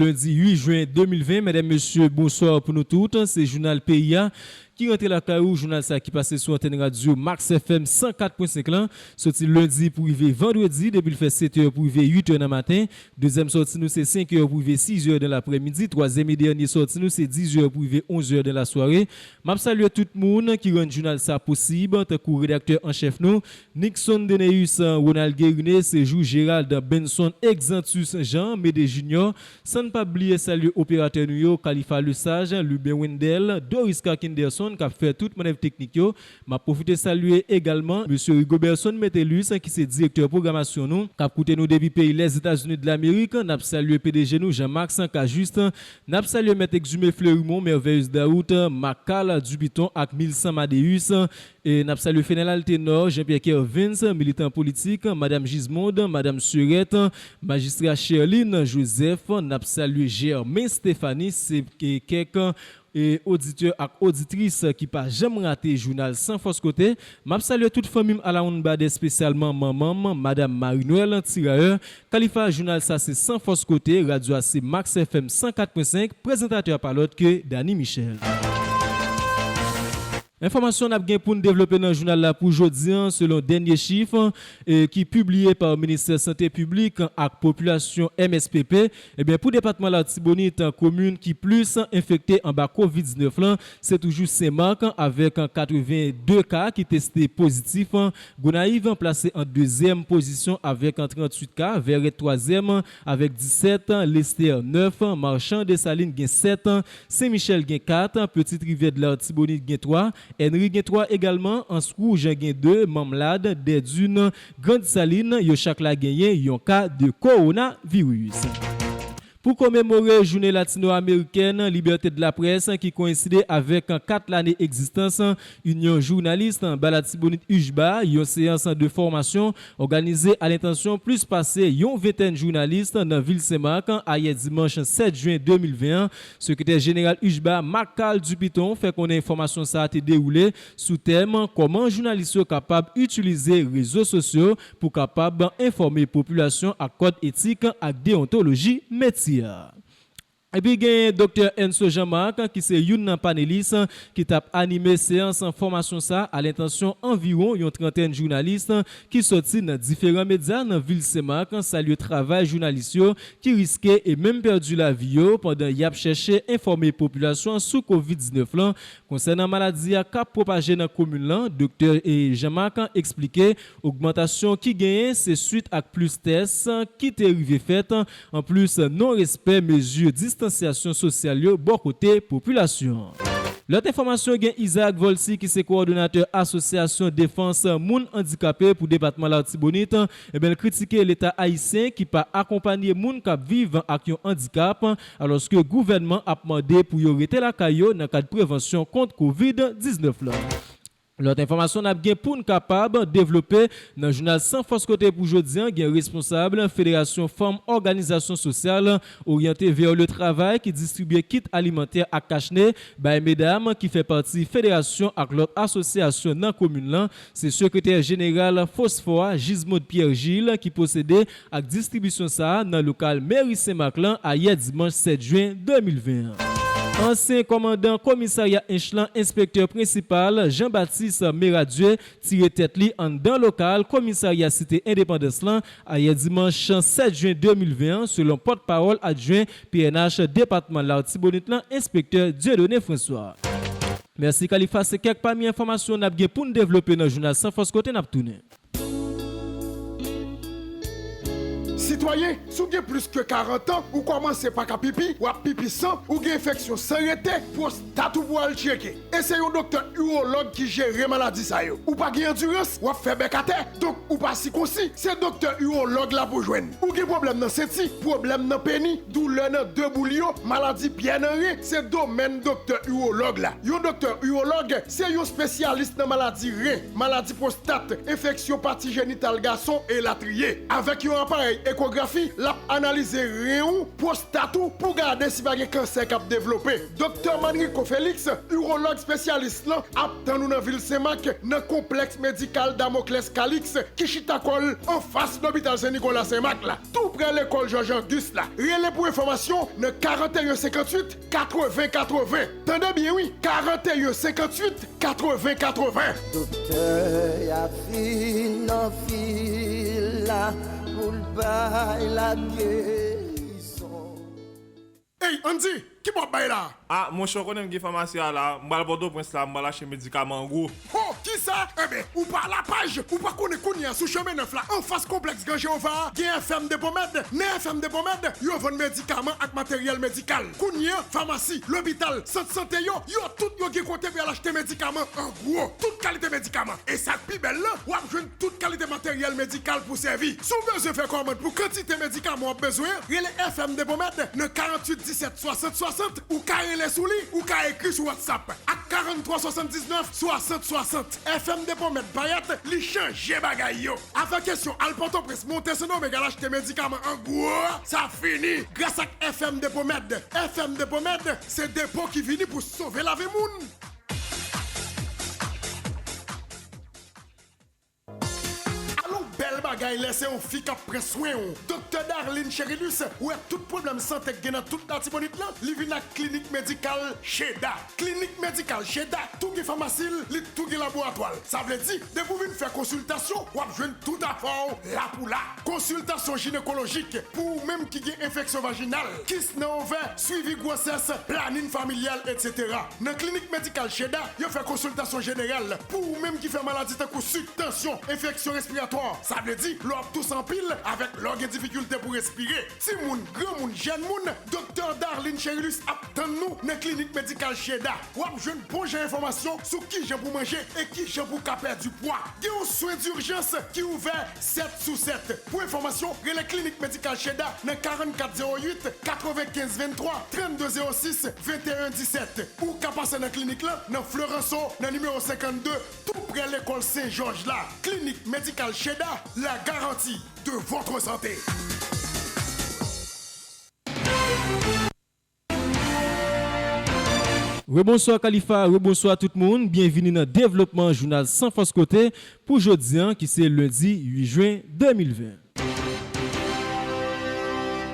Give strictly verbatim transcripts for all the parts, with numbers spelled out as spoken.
Lendi uit jen de mil ven, medam, mesye, bonswa pou nou tout. Se jounal peyi a ki rantre lakay ou, jounal sa ki pase sou antèn radyo Max F M san kat pwen senk lan, soti lendi pou rive vandredi, depi l fè sèt è pou rive uit è nan maten. Dezyèm sòti nou se senk è pou rive sis è dan laprèmidi. Twazyèm e dènye sòti nou se diz è pou rive onz è dan lasware. M ap salye tout moun ki rann jounal sa posib, tankou redaktè an chèf nou, Nixon Deneus, Ronald Guériné, Sejou Gérald, Benson Exantus Jean, Médée Junior, san n pa bliye salye operatè nou yo, Khalifa Lesage, Lubin Wendell, Doris Carkinderson, k ap fè tout mannèv teknik yo. M ap pwofite salye egalman mesye Rigobertson Metellus, ki se direktè pwogramasyon nou, k ap koute nou depi peyi Lèzetazini de Lamerik. N ap salye P D G nou, Jean Max Cajuste. N ap salye mèt Exumé Fleurimond, Merveilleuse Daout, Macal Dupiton ak Milsan Madeus. E n ap salye Fenelal Tenor, Jean Pierre Kervens, militan politik, Madam Gismonde, Madam Surette, majistra Sherline Joseph. N ap salye Germain Stéphanie, se ke-, kèk, e, oditè ak oditris ki pa janm rate jounal San Fòs Kote. M ap salye tout fanmi m Alawonnbadè, espesyalman manman m, Madam Marie Noël Tirayè. Kalifa, jounal sa se San Fòs Kote, radyo a se Max F M san kat pwen senk, prezantatè a pa lòt ke Dany Michel. Enfòmasyon n ap gen pou n devlope nan jounal la pou jodi a, selon dènye chif, e, ki pibliye pa Ministè Sante Piblik ak Popilasyon, M S P P, ebyen, pou depatman Latibonit, komin ki plis enfekte anba kovid diznèf lan, se toujou Senmak, avèk katreven de ka ki teste pozitif. Gonayiv plase an dezyèm pozisyon avèk tranntuit ka, Vèrèt twazyèm avèk disèt, Lestè nèf, Machan Desalin gen sèt, Sen Michèl gen kat, Pitit Rivyè de Latibonit gen twa, Ènri gen twa egalman, Ans Wouj gen de, Manmlad, Dèdin, Grandisalin, yo chak la genyen yon ka de kowonaviris. Pou komemore Jounen Latino Amerikèn, Libète de la Près, ki koyenside avèk kat lane egzistans Inyon Jounalis anba Latibonit, UJBA, yon seyans de fòmasyon òganize alentansyon plis pase yon ventèn jounalis nan vil Senmak ayè dimanch sèt jen de mil ven an. Sekretè jeneral UJBA, Macal Dupiton, fè konnen fòmasyon sa a te dewoule sou tèm "Kòman jounalis yo kapab itilize rezo sosyo pou kapab enfòme popilasyon ak kòd etik ak deyontoloji metye a." Epi genyen Doktè Enso Jean Marc, ki se youn nan panelis ki t ap anime seyans fòmasyon sa a, alentansyon anviwon yon trantèn jounalis ki sòti nan diferan medya nan vil Senmak, salye travay jounalis yo ki riske e menm pèdi lavi yo pandan y ap chèche enfòme popilasyon an sou kovid diznèf lan. Konsènan maladi a k ap pwopaje nan komin lan, Doktè e Jean Marc eksplike ogmantasyon ki genyen se swit ak plis tès ki te rive fèt, anplis non respè mezi distansyasyon sosyal yo bò kote popilasyon an. Lòt enfòmasyon, gen Isaac Volcy, ki se kowòdonatè Asosyasyon Defans Moun Andikape pou depatman Latibonit, ebyen, l kritike Leta ayisyen ki pa akonpanye moun k ap viv ak yon andikap, alòske gouvènman ap mande pou yo rete lakay yo nan kad prevansyon kont kovid diznèf lan. Lòt enfòmasyon n ap gen pou n kapab devlope nan jounal San Fòs Kote pou jodi a, gen responsab Federasyon Fanm Òganizasyon Sosyal Oryante Vè le Travay ki distribye kit alimantè ak kachne bay medam ki fè pati federasyon ak lòt asosyasyon nan komin lan. Se sekretè jeneral Fosfò a, Gismond Pierre Gilles, ki pwosede ak distribisyon sa a nan lokal meri Senmak lan ayè dimanch sèt jen de mil ven an. Ansyen kòmandan komisarya Ench lan, enspektè prensipal Jean Baptiste Meradieu, tire tèt li anndan lokal komisarya Site Endepandans lan ayè dimanch sèt jen de mil ven an, selon pòtpawòl adjwen P N H depatman Latibonit lan, enspektè Dieudonné François. Mèsi Kalifa, se kèk pami enfòmasyon n ap gen pou n devlope nan jounal San Fòs Kote. N ap tounen. Sitwayen, si w gen plis ke karant an, ou kòmanse pa ka pipi, w ap pipi san, ou gen enfeksyon san rete, pwostat ou pou al tcheke. E se yon doktè iwològ ki jere maladi sa yo. Ou pa gen andirans, w ap fè bèk atè, donk ou pa sikonsi, se doktè iwològ la pou jwenn. Ou gen pwoblèm nan senti, pwoblèm nan peni, doulè nan de boul yo, maladi pyè nan ren, se domèn doktè iwològ la. Yon doktè iwològ se yon espesyalis nan maladi ren, maladi pwostat, enfeksyon pati jenital gason, elatriye. Avèk yon aparèy Ekografi, l ap analize ren ou, pwostat ou, pou gade si pa gen kansè k ap devlope. Doktè Manrico Félix, iwològ espesyalis lan, ap tann ou nan vil Senmak, nan konplèks medikal Damoclès Calix, ki chita kò l anfas lopital Sen Nikola Senmak la, tou prè lekòl Jòj Ogis la. Rele pou enfòmasyon nan karanteyen senkanntuit katreven katreven. Tande byen wi, karanteyen senkanntuit katreven katreven. Doktè a vin nan vil la pou l bay la gerizon. Ey, Andy, ki bò w ap bay la? Ah, monchè, w konnen m gen famasi a la. M pral Pòtoprens la, m pral achte medikaman an gwo. Ho, kisa? Enben, ou pa Lapaj, ou pa konnen kounye a sou Chemen Nèf la, anfas konplèks Gran Jewova a, gen F M de Pwomèd. Nan F M de Pwomèd, yo vann medikaman ak materyèl medikal. Kounye a, famasi, lopital, sant sante yo, yo tout yo gen kote pou y al achte medikaman an gwo. Tout kalite medikaman. E sa k pi bèl lan, w ap jwenn tout kalite materyèl medikal pou sèvi. Si w bezwen fè kòmand pou kantite medikaman w ap bezwen an, rele F M de Pwomèd nan karanntuit disèt swasant swasant. Ou ka rele sou li, ou ka ekri sou WhatsApp ak karanntrwa swasanndiznèf swasant swasant. F M de Pwomèd parèt, li chanje bagay yo. Afè kesyon al Pòtoprens, monte Sendomeng al achte medikaman an gwo, sa fini. Gras ak F M de Pwomèd. F M de Pwomèd se depo ki vini pou sove lavi moun. Alon bèl bagay lè se yon fi k ap pran swen w. Doktè Darline Cherilus wè tout pwoblèm sante k gen nan tout Latibonit lan, li vin ak klinik medikal Cheda. Klinik medikal Cheda tou gen famasi l, li tou gen laboratwa l. Sa vle di, depi w vin fè konsiltasyon, w ap jwenn tout afè w la pou la. Konsiltasyon jinekolojik pou ou menm ki gen enfeksyon vajinal, kis nan ovè, swivi gwosès, planin familyal, etsetera. Nan klinik medikal Cheda, yo fè konsiltasyon jeneral pou ou menm ki fè maladi tankou sik, tansyon, enfeksyon respiratwa. Sa vle di, lè w ap touse anpil, avèk lè w gen difikilte pou respire. Timoun, granmoun, jèn moun, Doktè Darline Cherilus ap tann nou nan klinik medikal Cheda. W ap jwenn bon jan enfòmasyon sou kijan pou manje e kijan pou ka pèdi pwa. Gen yon swen dijans ki ouvè sèt sou sèt. Pou enfòmasyon, rele klinik medikal Cheda nan karannkat zewo uit, katrevenkenz venntwa, trannde zewo sis, venteyen disèt. Ou ka pase nan klinik lan nan Florenceau, nan nimewo senkannde, tou prè lekòl Sen Jòj la. Clinique Médicale Cheda, la garantie de votre santé. Rebonswa Khalifa, rebonswa tout moun. Byenvini nan devlopman jounal San Fòs Kote pou jodi a, ki se lendi uit jen de mil ven.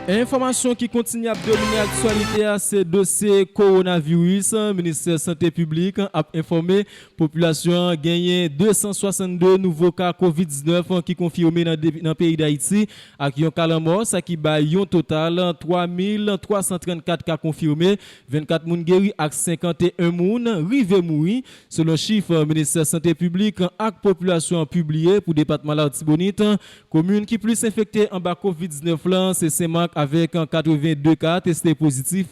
Enfòmasyon ki kontinye ap domine aktyalite a, se dosye kowonaviris. Ministè Sante Piblik ap enfòme popilasyon an genyen de san swasannde nouvo ka kovid diznèf ki konfime nan de-, nan peyi Dayiti, ak yon ka lanmò, sa ki bay yon total twa mil twa san trannkat ka konfime, vennkat moun geri ak senkanteyen moun rive mouri, selon chif Ministè Sante Piblik ak Popilasyon an pibliye pou depatman Latibonit. Komin ki plis enfekte anba kovid diznèf lan se Senmak avèk katrevenn de ka teste pozitif,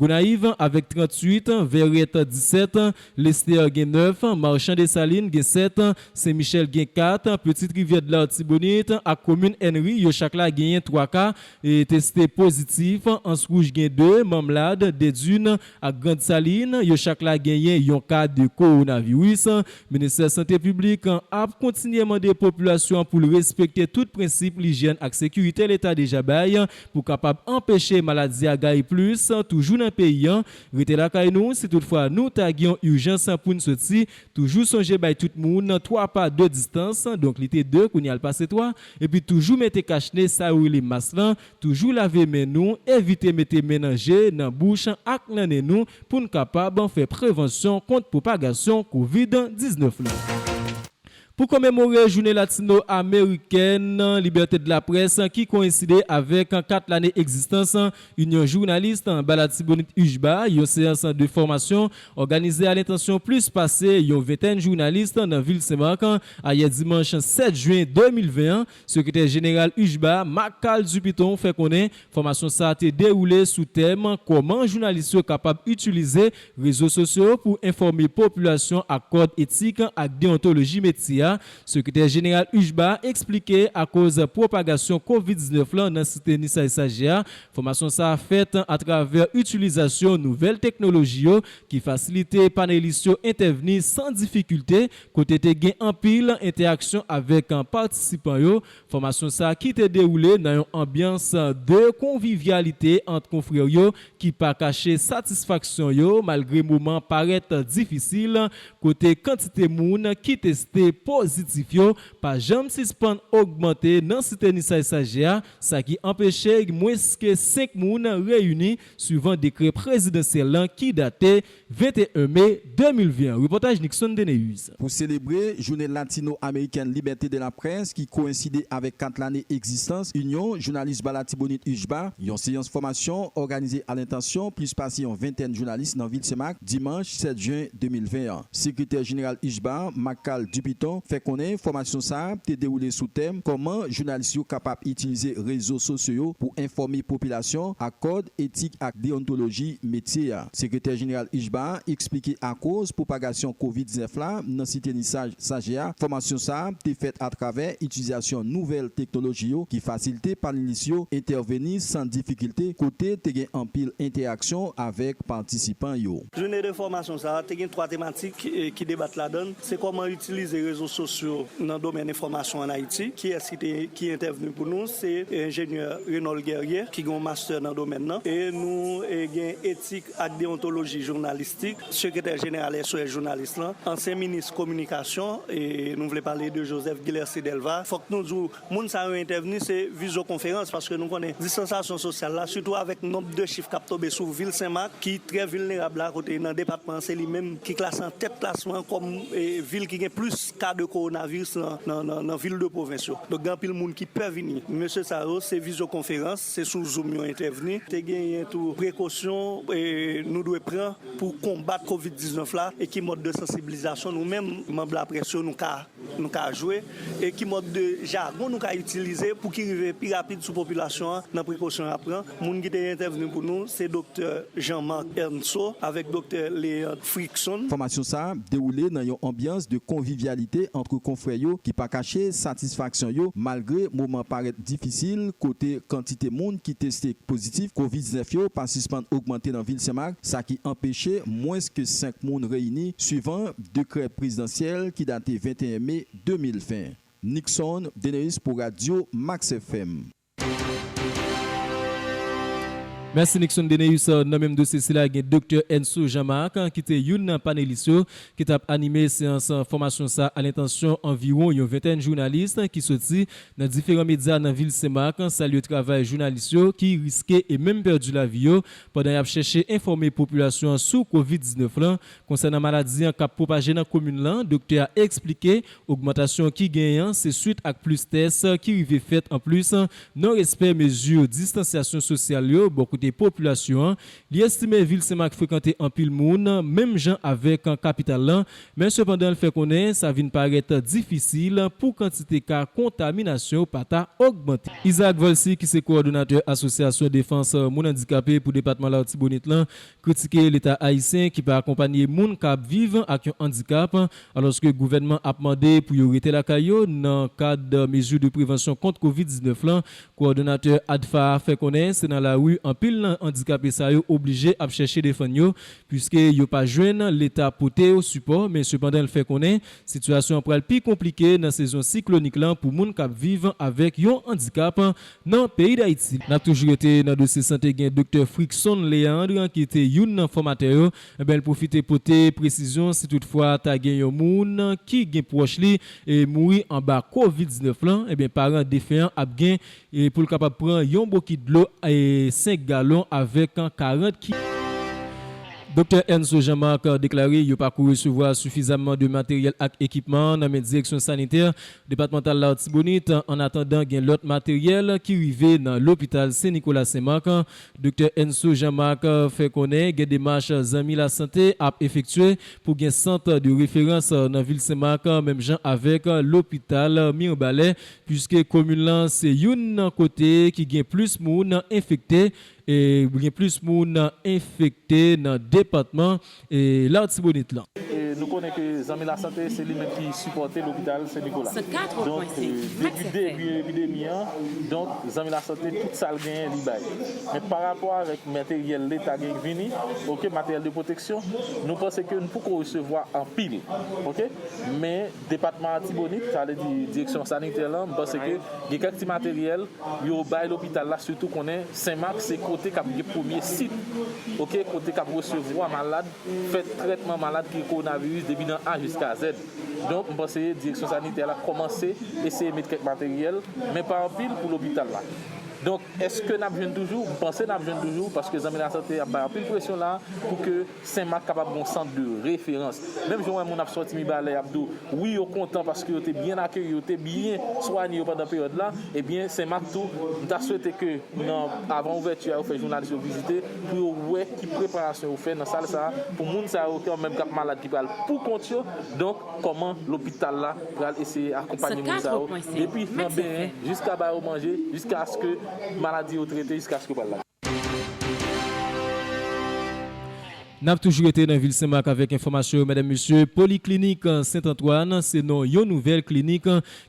Gonayiv avèk tranntuit, Vèrèt disèt, Lestè gen nèf, Machan Desalin gen sèt, Sen Michèl gen kat, Pitit Rivyè de Latibonit ak komin Ènri yo chak la genyen twa ka e teste pozitif, Ans Wouj gen de, Manmlad, Dèdin ak Grand Salin yo chak la genyen yon ka de kowonaviris. Ministè Sante Piblik ap kontinye mande popilasyon an pou l respekte tout prensip lijyèn ak sekirite Leta deja bay pou kapab anpeche maladi a gaye plis toujou nan peyi an. Rete lakay nou, si toutfwa nou ta gen yon ijans pou n soti, toujou sonje bay tout moun twa pa de distans, donk li te de, kounye a l pase twa, epi toujou mete kachne, sa yo rele mas lan, toujou lave men nou, evite mete men nan je, nan bouch ak nan nen nou pou n kapab fè prevansyon kont pwopagasyon kovid diznèf lan. Pou komemore Jounen Latino Amerikèn, Liberté de la Presse, ki koyenside avèk kat lane egzistans Inyon Jounalis anba Latibonit, UJBA, yon seyans de fòmasyon òganize a lentansyon plis pase yon ventèn jounalis nan vil Senmak, ayè dimanch sèt jen de mil ven an. Sekretè jeneral UJBA, Marc Carl Dupiton, fè konnen fòmasyon sa a te dewoule sou tèm kòman jounalis yo kapab itilize rezo sosyo pou enfòme popilasyon ak kòd etik ak deyontoloji metye a. Sekretè jeneral UJBA eksplike akoz pwopagasyon kovid diznèf lan nan site Nisaj Sajè a, fòmasyon sa a fèt atravè itilizasyon nouvèl teknoloji yo ki fasilite panelis yo entèvni san difikilte, kote te gen anpil entèaksyon avèk patisipan yo. Fòmasyon sa a ki te dewoule nan yon anbyans de konvivyalite ant konfrè yo ki pa kache satisfaksyon yo malgre moman parèt difisil, kote kantite moun ki teste pozitif yo pa janm sispann ogmante nan site Nisaj Sajè a, sa ki anpeche mwens ke senk moun reyini, swivan dekrè prezidansyèl lan ki date venteyen me de mil ven. Repòtaj Nixon Deneus. Pou selebre Jounen Latino Amerikèn Libète de la Près ki koyenside avèk kat lane egzistans Inyon Jounalis Ba Latibonit, UJBA, yon seyans fòmasyon òganize alentansyon plis pase yon ventèn jounalis nan vil Senmak dimanch sèt jen de mil ven an. Sekretè jeneral UJBA, Macall Dupiton, fè konnen fòmasyon sa a te dewoule sou tèm kòman jounalis yo kapab itilize rezo sosyo yo pou enfòme popilasyon ak kòd etik ak deyontoloji metye a. Sekretè jeneral UJBA a eksplike akoz pwopagasyon kovid diznèf la nan site Nisaj Sajè a, fòmasyon sa a te fèt atravè itilizasyon nouvèl teknoloji yo ki fasilite panelis yo entèveni san difikilte, kote te gen anpil entèaksyon avèk patisipan yo. Jounen de fòmasyon sa a te gen twa tematik, eh, ki debat ladan l. Se kòman itilize rezo sosyo nan domèn enfòmasyon ann Ayiti. Kiyès ki te, ki entèvni pou nou? Se enjenyè Renol Guerrier, ki gen yon mastè nan domèn nan. E nou, eh, gen etik ak deyontoloji jounalistik, sekretè jeneral S O S jounalis lan, ansyen minis kominikasyon, e nou vle pale de Joseph Guilhercé Delva. Fòk nou di w, moun sa yo entèvni, se vizyokonferans, paske nou konnen distansasyon sosyal la, sitou avèk nonb de chif k ap tonbe sou vil Senmak, ki trè vilnerab la, kote nan depatman an, se li menm ki klase an tèt klasman kòm, eh, vil ki gen plis ka de kowonaviris nan, nan, nan, nan vil de pwovens yo. Donk, gen anpil moun ki pè vini. Mesye sa yo, se vizyokonferans, se sou Zoom yo entèvni. Te genyen tou prekosyon, eh, nou dwe pran pou konbat kovid diznèf la e ki mòd de sansibilizasyon nou menm, manm laprès yo, nou ka, nou ka jwe e ki mòd de jagon nou ka itilize pou ki rive pi rapid sou popilasyon an nan prekosyon y ap pran. Moun ki te entèvni pou nou, se doktè Jean-Marc Ernso avèk doktè Léandre Frickson. Fòmasyon sa a dewoule nan yon anbyans de konvivyalite ant konfrè yo ki pa kache satisfaksyon yo malgre moman parèt difisil kote kantite moun ki teste pozitif kovid diznèf yo pa sispann ogmante nan vil Senmak, sa ki anpeche mwens ke senk moun reyini, swivan dekrè prezidansyèl ki date venteyen me de mil ven. Nixon Deneus pou Radyo Max F M. Mèsi Nixon Deneus. Nan menm dosye sila, gen Doktè Ernso Jean Marc, ki te youn nan panelis yo ki t ap anime seyans fòmasyon sa a lentansyon anviwon yon ventèn jounalis ki soti nan diferan medya nan vil Senmak salye travay jounalis yo ki riske e menm pèdi lavi yo pandan y ap chèche enfòme popilasyon an sou kovid diznèf lan. Konsènan maladi an k ap pwopaje nan komin lan, doktè a eksplike ogmantasyon ki genyen an se swit ak plis tès ki rive fèt anplis non respè mezi distansyasyon sosyal yo bò kote popilasyon an. Li estime vil Senmak frekante anpil moun, menm jan avèk kapital lan, men sepandan l fè konnen sa vin parèt difisil pou kantite ka kontaminasyon yo pa ta ogmante. Isaac Volcy, ki se kowòdonatè Asosyasyon Defans Moun Andikape pou depatman Latibonit lan, kritike Leta ayisyen ki pa akonpanye moun k ap viv ak yon andikap, alòske gouvènman ap mande pou yo rete lakay yo nan kad mezi de prevansyon kont kovid diznèf lan. Kowòdonatè adfa a fè konnen se nan lari anpil nan andikape sa yo oblije ap chèche defann yo, piske yo pa jwenn Leta pote yo sipò, men sepandan l fè konnen sitiyasyon an pral pi konplike nan sezon siklonik lan pou moun k ap viv avèk yon andikap nan peyi Dayiti. N ap toujou rete nan dosye sante, gen Doktè Frickson Léandre ki te youn nan fòmatè yo, enben l pwofite pote presizyon si toutfwa ta gen yon moun ki gen pwòch li e mouri anba kovid diznèf lan, enben paran defen an ap gen e pou l kapab pran yon bokit dlo e senk galon avèk karant ki. Doktè Ernso Jean Marc deklare yo pa ko resevwa sifizamman de materyèl ak ekipman nan men direksyon sanitè depatmantal Latibonit, an atandan gen lòt materyèl ki rive nan lopital Sen Nikola Senmak. Doktè Ernso Jean Marc fè konnen gen demach zanmi lasante ap efektye pou gen sant de referans nan vil Senmak, menm jan avèk lopital Mibalè, piske komin lan se youn nan kote ki gen plis moun enfekte, e gen plis moun enfekte nan depatman e Latibonit lan. E Nou konnen ke Zanmi Lasante se li menm ki sipòte lopital Sen Nikola. Donk, depi debi epidemi an, donk, Zanmi Lasante, tout sa l genyen, li bay. Men pa rapò avèk materyèl Leta gen vini, oke, materyèl de pwoteksyon, nou panse ke nou poko resevwa anpil, oke? Men depatman Latibonit, sa vle di direksyon sanitè lan, m panse ke gen kèk ti materyèl yo bay lopital la, sitou konnen Senmak se kote k ap gen premye sit, oke, kote k ap resevwa malad, fè trètman malad ki kowonaviris depi nan A jiska Z. Donk, m panse direksyon sanitè la kòmanse eseye met kèk materyèl, men pa anpil pou lopital la. Donk, èske n ap jwenn toujou? M panse n ap jwenn toujou, paske Zanmi Lasante ap bay anpil presyon la pou ke Senmak kapab gen yon sant de referans. Menm jan w wè moun ap sòti Mibalè, y ap di w, wi, yo kontan paske yo te byen akeyi, yo te byen swanye yo pandan peryòd la, ebyen, Senmak tou, m ta swete ke nan, avan ouvèti a, yo fè jounalis yo vizite pou yo wè ki preparasyon yo fè nan sal sa a, pou moun sa yo kanmenm k ap malad ki pral pou kont yo. Donk, kòman lopital la pral eseye akonpanye moun sa yo, depi nan benyen jiska ba yo manje, jiskaske maladi yo trete, jiskaske yo pral lage. N ap toujou rete nan vil Senmak avèk enfòmasyon yo, medam, mesye. Poliklinik Sent Antwàn se non yon nouvèl klinik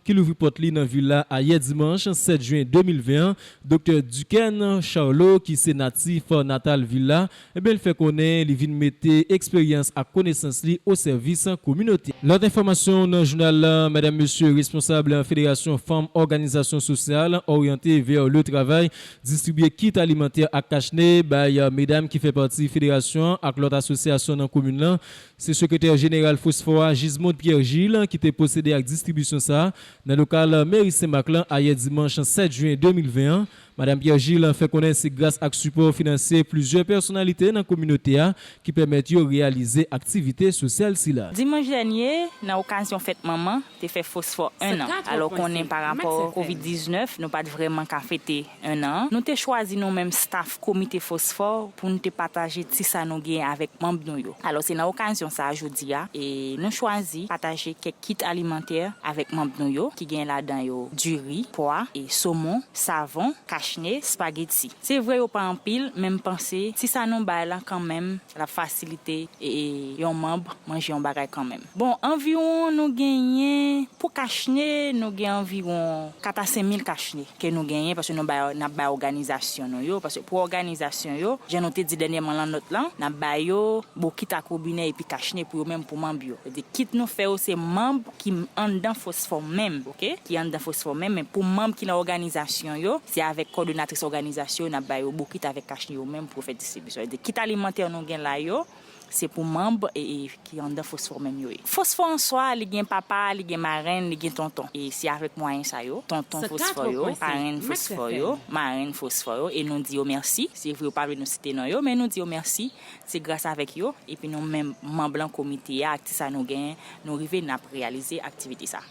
ki louvri pòt li nan vil la ayè dimanch sèt jen de mil ven an. Doktè Duquesne Charlot, ki se natif natal vil la, ebyen, l fè konnen li vin mete eksperyans ak konesans li o sèvis kominote. Lòt enfòmasyon nan jounal la, medam, mesye, responsab Federasyon Fanm Òganizasyon Sosyal Oryante Vè Le Travay distribye kit alimantè ak kachne bay medam ki fè pati federasyon an ak lòt asosyasyon nan komin lan. Se sekretè jeneral Fosfò a, Gismond Pierre Gilles, ki te pwosede ak distribisyon sa a nan lokal meri Senmak lan ayè dimanch sèt jen de mil ven an. Madam Pierre Gilles fè konnen se gras ak sipò finansye plizyè pèsonalite nan kominote a ki pèmèt yo reyalize aktivite sosyal sila. Dimanch dènye, nan okazyon fèt manman, te fè Fosfò en an. Alò konnen pa rapò kovid diznèf, nou pa t vrèman ka fete en an. Nou te chwazi nou menm staf komite Fosfò pou n te pataje ti sa nou gen avèk manm nou yo. Alò se nan okazyon sa a jodi a, e nou chwazi pataje kèk kit alimantè avèk manm nou yo, ki gen ladan yo diri, pwa, e somon, savon, kachne, espageti. Se vre yo pa anpil, men m panse ti sa nou bay la kanmenm l ap fasilite e, e, yon manm manje yon bagay kanmenm. Bon, anviwon nou genyen, pou kachne, nou gen anviwon kat a senk mil kachne ke nou genyen, paske nou bay, n ap bay òganizasyon nou yo, paske pou òganizasyon yo, jan nou te di dènyèman lan nòt lan, n ap bay yo bokit ak wobinè epi kachne pou yo menm, pou manm yo. Kit nou fè yo, se manm ki anndan Fosfò menm, oke? Ki anndan Fosfò menm, men pou manm ki nan òganizasyon yo, se avèk kòdonatris òganizasyon yo, n ap ba yo bokit avèk kachne yo menm pou yo fè distribisyon. Kit alimantè nou gen la yo, se pou manm e, e, ki anndan Fosfò menm yo ye. Fosfò an swa, li gen papa, li gen marenn, li gen tonton. E se avèk mwayen sa yo, tonton Fosfò yo, parenn Fosfò yo, marenn Fosfò yo, e nou di yo mèsi. Se vre yo pa vle nou site non yo, men nou di yo mèsi. Se gras avèk yo, epi nou menm manm lan komite a ak ti sa nou genyen, nou rive n ap reyalize aktivite sa.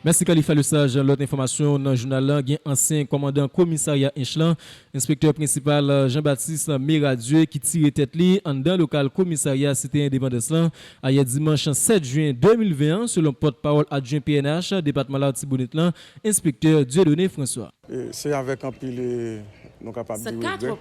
Mèsi Khalifa Lesage. Lòt enfòmasyon nan jounal lan, gen ansyen kòmandan komisarya Ench lan, enspektè prensipal Jean Baptiste Meradieu, ki tire tèt li anndan lokal komisarya Site Endepandans lan ayè dimanch sèt jen de mil ven an, selon pòtpawòl adjwen P N H depatman Latibonit lan, enspektè Dieudonné François. E se avèk anpil, e, nou kapab di, regrè,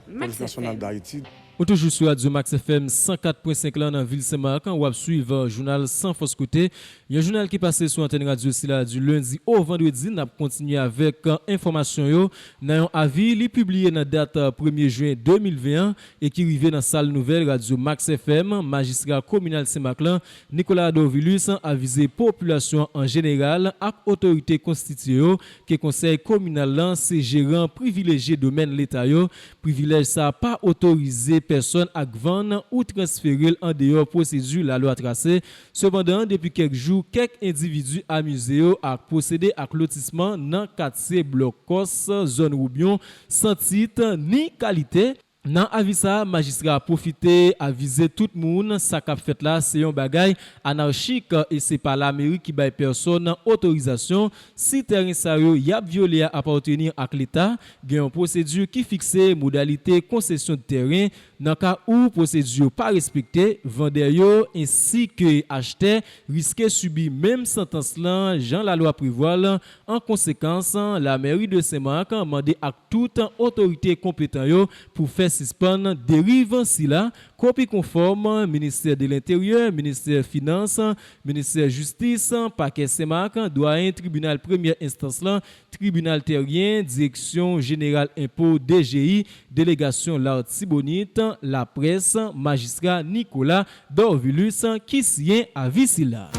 Polis Nasyonal d Ayiti. Ou toujou sou radyo Max F M san kat pwen senk lan nan vil Senmak, w ap swiv jounal San Fòs Kote, yon jounal ki pase sou antèn radyo sila di lendi o vandredi. N ap kontinye avèk enfòmasyon yo nan yon avi li pibliye nan dat premye jen de mil ven an e ki rive nan sal nouvèl radyo Max F M. Majistra kominal Senmak lan, Nicolas Dorvilus, avize popilasyon an jeneral ak otorite konstitye yo ke konsèy kominal lan se jeran privilejye domèn leta yo. Privilèj sa a pa otorize pèsòn ak vann ou transfere l andeyò pwosedi lalwa trase. Sepandan, depi kèk jou, kèk endividi amize yo ak pwosede ak lotisman nan katye Blòk Kòs, zòn Woubyon, san tit ni kalite. Nan avi sa a, majistra a pwofite avize tout moun sa k ap fèt la se yon bagay anachik e se pa lameri ki bay pèsòn otorizasyon. Si tèren sa yo y ap vyole a apateni ak Leta, gen yon pwosedi ki fikse modalite konsesyon de tèren. Nan ka ou pwosedi yo pa respekte, vandè yo ensi ke achtè riske sibi menm santans lan jan lalwa prevwa l. An konsekans, lameri de Senmak mande ak tout otorite konpetan yo pou fè sispann deriv sila, kopi konfòm Ministè de Lenteryè, Ministè Finans, Ministè Jistis, Pakè Senmak, Dwayen Tribinal Premyè Enstans lan, Tribinal Teryen, Direksyon Jeneral Enpo, D G I, Delegasyon Latibonit, Laprès, Majistra Nicolas Dorvilus ki siyen avi sila.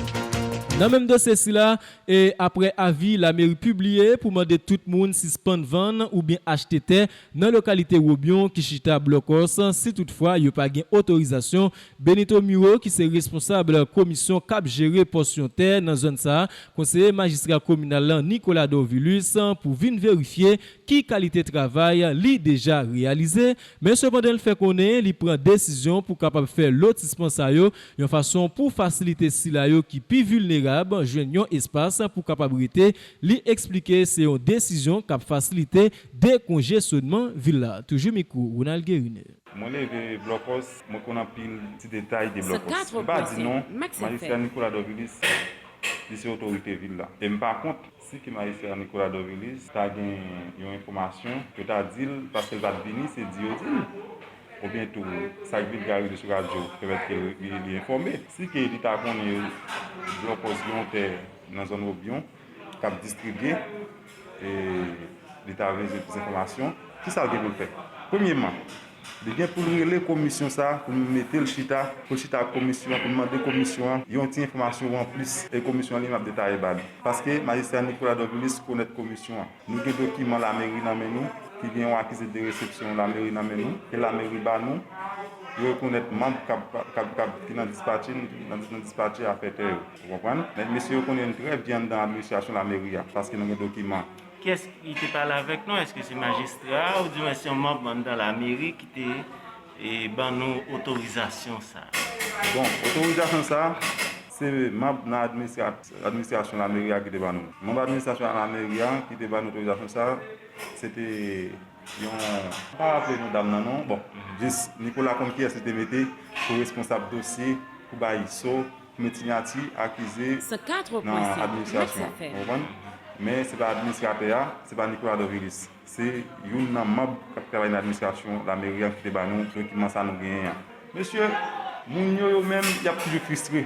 Nan menm dosye sila, e aprè avi lameri pibliye pou mande tout moun sispann vann oubyen achte tè nan lokalite Wobyon ki chita Blòkòs, si toutfwa yo pa gen otorizasyon, Benito Muro, ki se responsab komisyon k ap jere pòsyon tè nan zòn sa a, konseye majistra kominal lan Nicolas Dorvilus pou vin verifye ki kalite travay li deja reyalize, men sepandan l fè konnen li pran desizyon pou kapab fè lotisman sa yo yon fason pou fasilite sila yo ki pi vilnerab jwenn yon espas pou kapab rete. Li eksplike se yon desizyon k ap fasilite dekonjesyonman vil la. Toujou mikwo, Ronald Guerine. Mwen leve Blòkòs, mwen konn anpil ti detay de Blòkòs. M pa di non, majistra Nicolas Dorvilus, li se otorite vil la. E m pa kont, si ke majistra Nicolas Dorvilus ta gen yon enfòmasyon, yo ta di l, paske l pa t vini, se di yo di l. Oubyen tou, sa k vin gade sou radyo, pèmèt ke li, li enfòme. Si ke li ta konnen Blòkòs gen yon tè nan zòn Wobyon, k ap distribye, e li ta bezwen plis enfòmasyon. Kisa l gen pou l fè? Premyeman, li gen pou l rele komisyon sa a, pou l mete l chita, pou l chita ak komisyon an, pou l mande komisyon an yon ti enfòmasyon anplis, e komisyon an li menm ap detaye ba li. Paske majistra Nicolas Dorvilus konèt komisyon an. Nou gen dokiman lameri nan men nou, ki gen yon akize de resepsyon lameri nan men nou, ke lameri ba nou. Yo rekonèt manm k ap, k ap, k ap, ki nan dispatch, nan, nan dispatch afè tè yo. Ou konprann? Men mesye yo konnen n trè byen anndan administrasyon lameri a, paske nou gen dokiman. Kiyès ki te pale avèk nou? Èske se majistra a, oudimwen se yon manm anndan lameri ki te, e, ban nou otorizasyon sa a? Bon, otorizasyon sa a, se manm nan administra-, administrasyon lameri a ki te ban nou. Manm administrasyon lameri a ki te ban nou otorizasyon sa a, se te yon, m pa raple non dam nan non. Bon, jis Nicolas konn kiyès li te mete pou responsab dosye, pou bay so, pou met siyati akize nan administrasyon an. Ou konprann? Men se pa administratè a, se pa Nicolas Dorvilus. Se youn nan manm k ap travay nan administrasyon lameri an ki te ba nou dokiman sa nou genyen an. Mesye, moun yo, yo menm, y ap toujou fristre.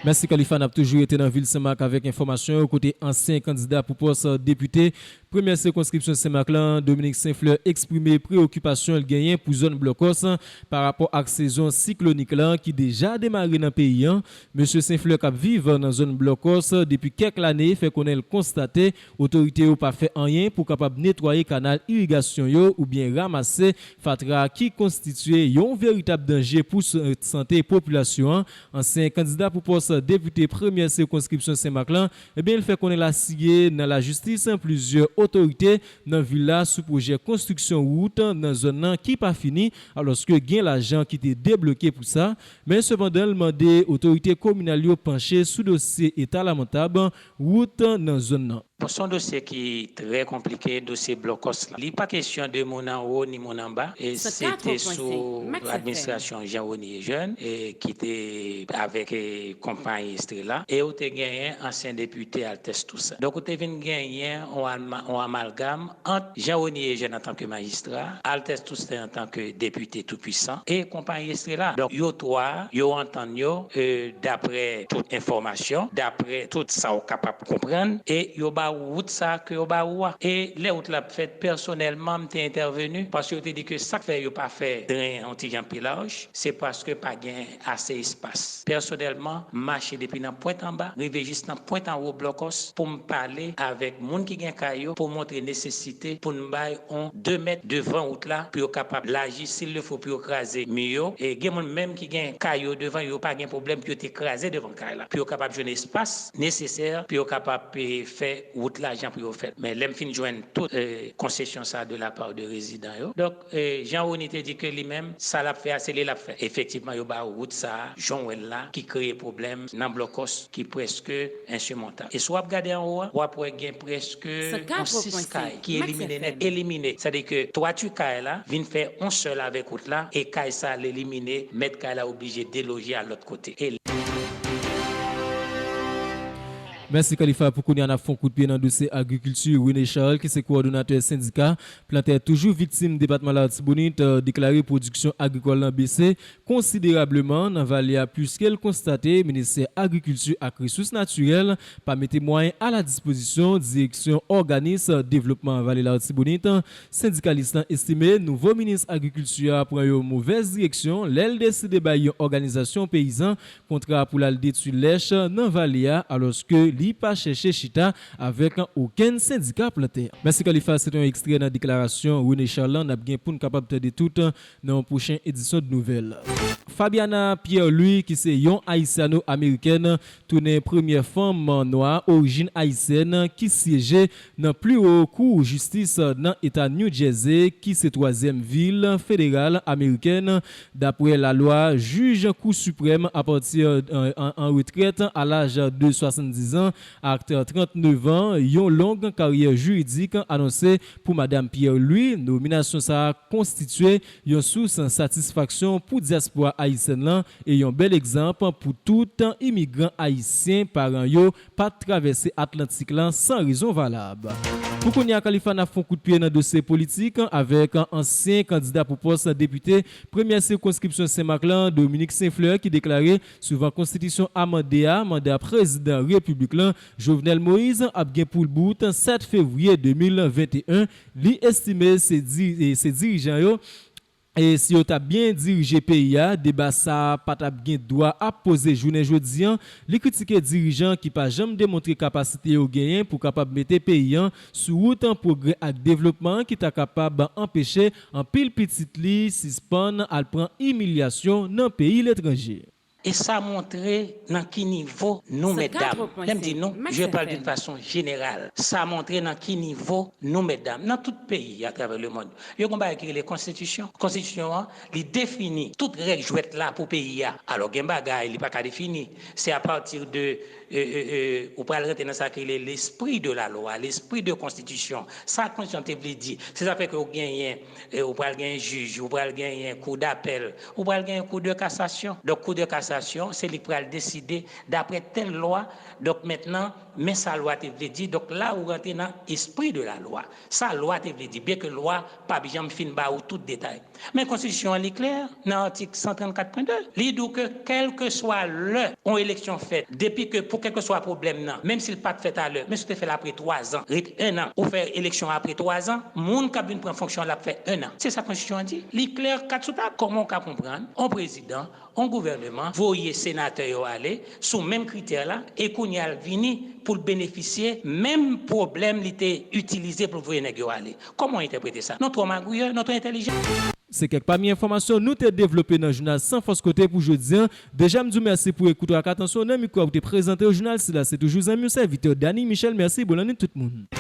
Mèsi Khalifa, n ap toujou rete nan vil Senmak avèk enfòmasyon yo kote ansyen kandida pou pòs depite premyè sikonskripsyon Senmak lan, Dominique Saint-Fleur, eksprime preyokipasyon l genyen pou zòn Blòkòs pa rapò ak sezon siklonik lan ki deja demare nan peyi an. Mesye Saint-Fleur k ap viv nan zòn Blòkòs depi kèk lane fè konnen l konstate otorite yo pa fè anyen pou kapab netwaye kanal irigasyon yo oubyen ranmase fatra ki konstitye yon veritab danje pou s-, sante popilasyon an. Ansyen kandida pou pòs depite premyè sikonskripsyon Senmak lan, ebyen, l fè konnen l asiye nan lajistis plizyè otorite nan vil la sou pwojè konstriksyon wout nan zòn nan ki pa fini, alòske gen lajan ki te debloke pou sa. Men sepandan, l mande otorite kominal yo panche sou dosye eta lamantab wout nan zòn nan. Bon, se yon dosye ki trè konplike, dosye Blòkòs la. Li pa kesyon de moun anwo ni moun anba. E se te sou administrasyon Jean Rony Eugène, e ki te avèk, e, konpayi Estrela. E ou te genyen ansyen depite Altès Toussaint. Donk, ou te vin genyen yon ama-, yon amalgam ant Jean Rony Eugène antanke majistra, Altès Toussaint antanke depite toupwisan, e konpayi Estrela. Donk, yo twa, yo antann yo, e, daprè tout enfòmasyon, daprè tout sa w kapab konprann, e yo ba ou wout sa ke yo ba ou a. E lè wout la ap fèt, pèsonèlman, m te entèveni, paske yo te di ke sa k fè yo pa fè dren yon ti jan pi laj, se paske pa gen ase espas. Pèsonèlman, m mache depi nan pwent anba, rive jis nan pwent anwo Blòkòs, pou m pale avèk moun ki gen kay yo, pou montre nesesite pou n bay on de mèt devan wout la, pou yo kapab laji, s'il le faut, pou yo kraze mi yo. E gen moun menm ki gen kay yo devan, yo pa gen pwoblèm pou yo te kraze devan kay la, pou yo kapab jwenn espas nesesè, pou yo kapab, e, fè wout la jan pou yo fè l. Men lè m fin jwenn tout, e, konsesyon sa de la part de rezidan yo. Donk, e, Jean Rony te di ke li menm, sa l ap fè a, se li l ap fè. Efektivman, yo ba wout sa a, jan w wè l la, ki kreye pwoblèm nan Blòkòs, ki prèske ensimontab. E si w ap gade anwo a, w ap wè gen prèske yon sis kay ki elimine nèt. Elimine. Sètadi ke twati kay la vin fè yon sèl avèk wout la, e kay sa l elimine, mèt kay la oblije deloje al lòt kote. E Mèsi Khalifa. Pou kounye a, n ap fè yon kout pye nan dosye agrikilti. René Charles, ki se kowòdonatè sendika plantè toujou viktim depatman Latibonit, deklare pwodiksyon agrikòl lan bese konsiderableman nan vale a, pliske l konstate Ministè Agrikilti ak Resous Natirèl pa mete mwayen a la dispozisyon direksyon òganis devlopman vale Latibonit. Sendikalis lan estime nouvo minis agrikilti a pran yon movèz direksyon lè l deside bay yon òganizasyon peyizan kontra pou l al detwi lèch nan vale a, alòske li pa chèche chita avèk okenn sendika plantè. Mèsi Khalifa, se te yon ekstrè nan deklarasyon René Charles lan. N ap gen pou n kapab tande tout nan yon pwochen edisyon de nouvèl. Fabiana Pierre-Louis, ki se yon ayisyano-amerikèn, tounen premyè fanm nwa orijin ayisyèn ki syeje nan pli wo kou jistis nan eta New Jersey, ki se twazyèm vil federal amerikèn, dapre lalwa jij Kou Siprèm apati an, an, an retrèt a laj de swasanndizan ak trannnevan, yon long karyè jiridik anonse pou Madam Pierre-Louis. Nominasyon sa a konstitye yon sous satisfaksyon pou dyaspora ayisyèn lan e yon bèl egzanp pou tout imigran ayisyen paran yo pa t travèse Atlantik lan san rezon valab. Pou kounye a, Khalifa, n ap fè yon kout pye nan dosye politik avèk ansyen kandida pou pòs depite premyè sikonskripsyon Senmak lan, Dominique Saint-Fleur, ki deklare, suivan konstitisyon amande a, manda prezidan repiblik lan, Jovenel Moïse, ap gen pou l bout sèt fevriye de mil venteyen. Li estime se di-, e se dirijan yo, e si yo t ap byen dirije peyi a, deba sa a pa t ap gen dwa ap poze jounen jodi an. Li kritike dirijan ki pa janm demontre kapasite yo genyen pou kapab mete peyi an sou wout pwogrè ak devlopman ki ta kapab anpeche anpil pitit li sispann al pran imilyasyon nan peyi letranje. E sa montre nan ki nivo nou, medam. Lè m di nou, je parle d'une façon générale. Sa montre nan ki nivo nou, medam, nan tout peyi atravè lemonn. Yo gen yon bagay ki rele konstitisyon. Konstitisyon an, li defini tout règ jwèt la pou peyi a. Alò, gen bagay li pa ka defini. Se apati de, e, e, e, ou pral rantre nan sa ki rele l'esprit de la loi, l'esprit de constitution. Sa konstitisyon te vle di. Se sa fè ke ou genyen, e, ou pral genyen jij, ou pral genyen kou dapèl, ou pral genyen kou de kasasyon. Donk, kou de kasasyon, se li k pral deside dapre tèl lwa. Donk, mentnan, men sa lwa te vle di. Donk, la ou rantre nan esprit de la loi. Sa lwa te vle di, byen ke lwa p ap janm fin ba ou tout detay. Men konstitisyon an li klè nan atik san trannkat pwen de. Li di w ke kèlkeswa lè yon eleksyon fèt, depi ke pou kèlkeswa pwoblèm nan, menm si l pa t fèt alè, men si w te fè l apre twazan, ret ennan, ou fè eleksyon apre twazan, moun k ap vin pran fonksyon l ap fè ennan. Se sa konstitisyon an di. Li klè kat sou tab. Kòman w ka konprann yon prezidan yon gouvèneman voye senatè yo ale sou menm kritè la, e kounye a l vini pou l benefisye menm pwoblèm li te itilize pou l voye nèg yo ale. Kòman w entèprete sa? Nou twò magouyè, nou twò entèlijan? Se kèk pami enfòmasyon nou te devlope nan jounal San Fòs Kote pou jodi a. Deja m di w mèsi pou ekout ou ak atansyon w. Nan mikwo a pou te prezante w jounal sila, se toujou zanmi w sèvitè w Dany Michel. Mèsi, bòn lannwit tout moun.